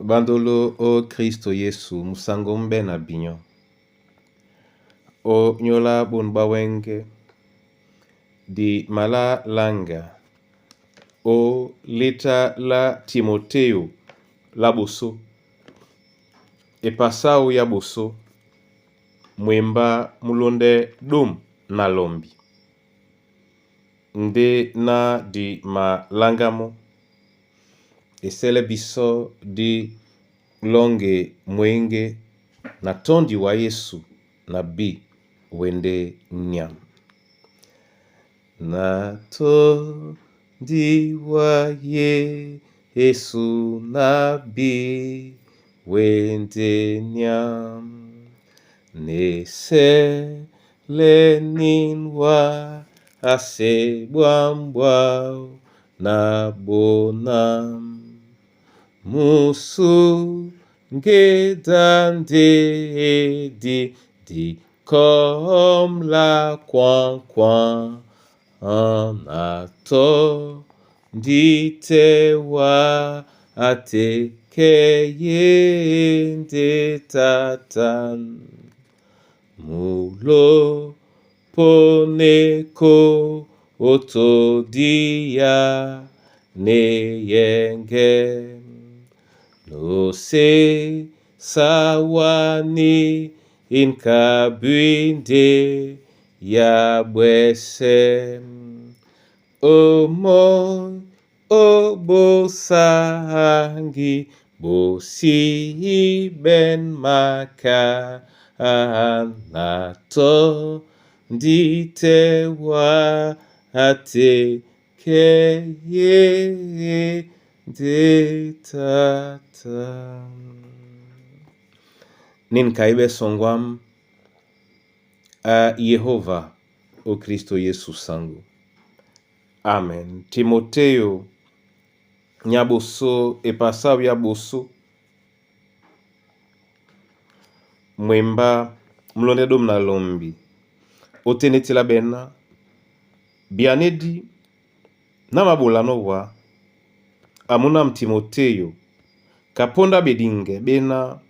Bandolo o Kristo Yesu musango mbe na binyo. O nyola bonu ba wenge di malalanga o leta la Timoteo la boso epasao ya boso mwemba mulonde dôme na lombi ndé na di malanga mɔ́ esɛlɛ bisɔ di lɔ́ŋge mwěŋge na tɔ́ndi wa Yesu na bi wende nyam. Na tɔ́ndi wa Yesu na bi wende nyam. N'esɛlɛ nin wa ase bwambwaw na bonam. Musu ngéda ndé di di kɔ́mla kwaŋ-kwaŋ na tɔ́ndi tɛ́ wá ate kɛ yende tatan. Mulopo ne ko otodia ne yenge. Nose sawani inkabuinde ya bwese. Omo obosangi bosi ben maka na tɔ́ndi tɛ́ wá ate kɛ yende tatan. Nin kaibe songwam a Yehova o Kristo Yesu sango. Amen. Timoteo nyaboso epasao ya boso mwemba mulonde dôme na lombi otenetela bena bianedi na mabola nowa amuna Timoteo kaponda bedinge bena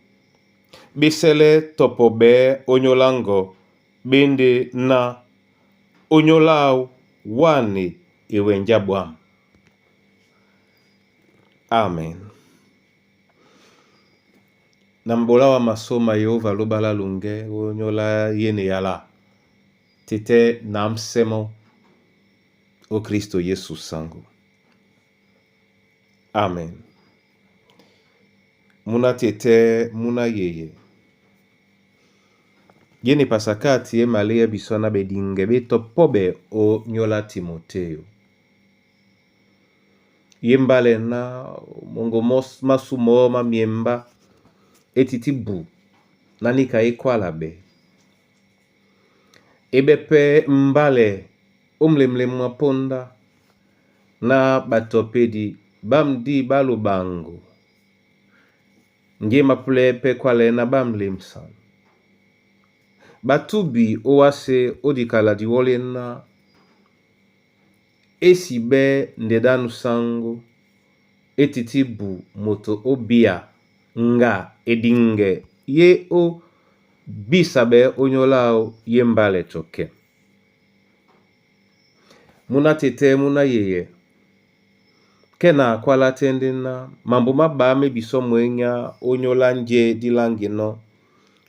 besɛlɛ tɔpɔ bɛɛ onyola ngɔ bende na onyola wane ewenja bwam. Amen. Na mbola wa masoma Yehova lobala lunge onyola yene yala tete na msemo o Kristo Yesu sango. Amen. Muna tete muna yeye. Yene pasakati ye male biso na bedinge betopobe o nyola Timoteo. Ye mbale na mongo mos masumo ma miemba etiti bu nanika ekwala be. Ebe pe mbale omlemle mwaponda na batopedi bamdi balubango. Nge mapule pe kwale na bamlemsa. Batubi owase odikala diwole na esi be ndedanu sango etiti bu moto obia nga edinge ye o bisabe onyola ye mbale toke. Muna tete muna yeye. Ke na kwala tende na mambo maba me biso mwenya onyola nje dilangi no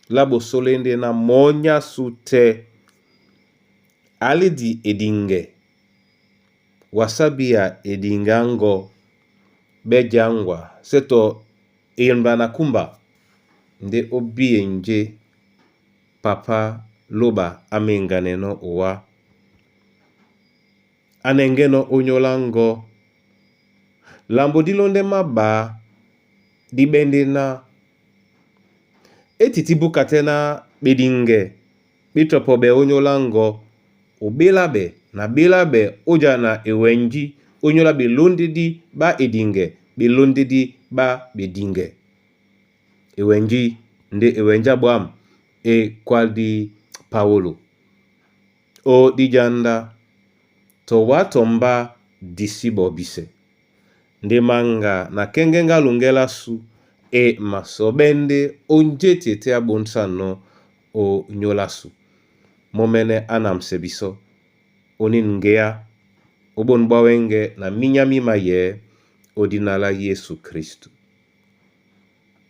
la bosolende na monya sute alidi edinge wasabia edingango bejangwa seto eyemba na kumba nde obie nje papa loba amenganeno owa anengeno onyola ngo lambo dilonde maba dibende na etiti buka te na bedinge bitopo be onyola ngo obela be na bela be oja na ewenji onyola belondedi ba edinge belondedi ba bedinge. Ewenji nde ewenja bwam e kwaldi Paulo. O dijanda towa tomba disibo bise. Nde manga na kengenga lungela su e masɔɓɛ́ ndé ó njé tete a ɓonsanɔ o nyóla su. Momɛnɛ a namsɛ bisɔ, onin ŋgeá, ó ɓon ɓwá wɛ́ŋgɛ̄ na mínyá mí mayɛɛ́ ó dina lá Yésu Kristu.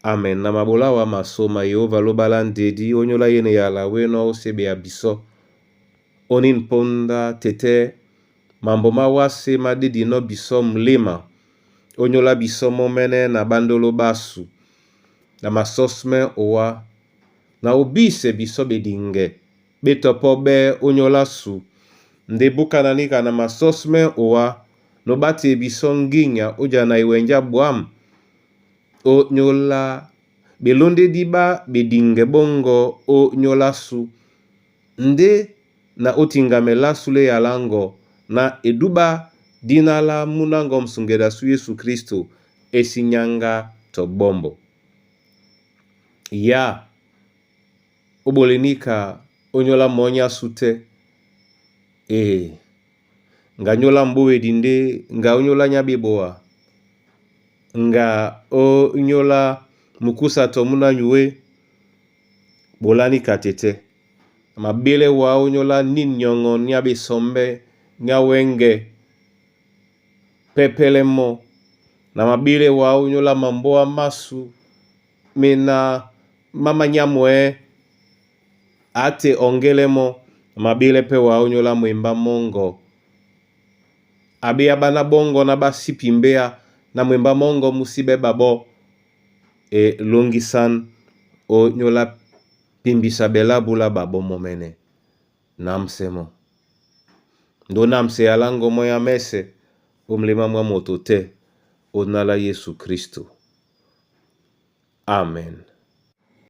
Amen. Na maɓolá wá masóma Yehova lóba lá ndedi ónyólá yéne yala wénɔ̄ ó seɓeya bisɔ́. Onin póndá tɛtɛ́ mambo má wásē má dédinɔ́ bisɔ́ mléma ónyólá bisɔ́ mɔ́mɛ́nɛ́ na ɓándoló ɓásu na masɔ́smɛ́ owá na obísɛ bisɔ́ ɓediŋgɛ ɓé tɔ pɔ́ ɓɛ́ ónyólá su ndé búkana níka na masɔ́smɛ́ owá na ó ɓátie bisɔ́ ŋgínya ó jana ewɛnjé a ɓwǎm̀ ónyólá ɓelóndédí ɓá ɓediŋgɛ ɓóŋgɔ ó nyóla su ndé na ó tiŋgamɛ lásu lá eyala ŋgɔ na edúɓá dina lá múnáŋgɔ msuŋgɛdɛ a sú Yésu Kristo é sí nyáŋgá tɔ ɓɔ́mbɔ. Ya ó ɓole níka ónyólá mɔ́ny ásu tɛ́ ee ŋga nyóla mbówedi ndé ŋga ónyólá nyá ɓeboa ŋga ónyólá mukúsa tɔ múna nyué ɓolá níka tɛtɛ́. Mabélɛ́ wá ónyólá nín nyɔŋɔ ní á ɓesɔmbɛ́ ní á wɛ́ŋgɛ pɛ́pɛ́lɛ́ mɔ́ na mabélɛ́ wá ónyólá mambóa másu mena má manyámwɛɛ́ á te ɔŋgɛ́lɛ́ mɔ́ na mabélɛ́ pɛ́ wá ónyólá mwembá mɔ́ŋgɔ aɓéá ɓáná ɓɔ́ŋgɔ ná ɓá sí pimbéá na mwembá mɔ́ŋgɔ mú síɓɛ́ ɓaɓɔ́ e lóŋgisan ónyólá pimbisa ɓelábu lá ɓaɓɔ́ mɔ́mɛ́nɛ́ námsɛ́ mɔ́. Ndé ó námsɛ yala ŋgɔ mɔ́ ya mɛ́sɛ̄ ó mlémá mwá moto tɛ́ ó dina lá Yésu Kristo. Amen.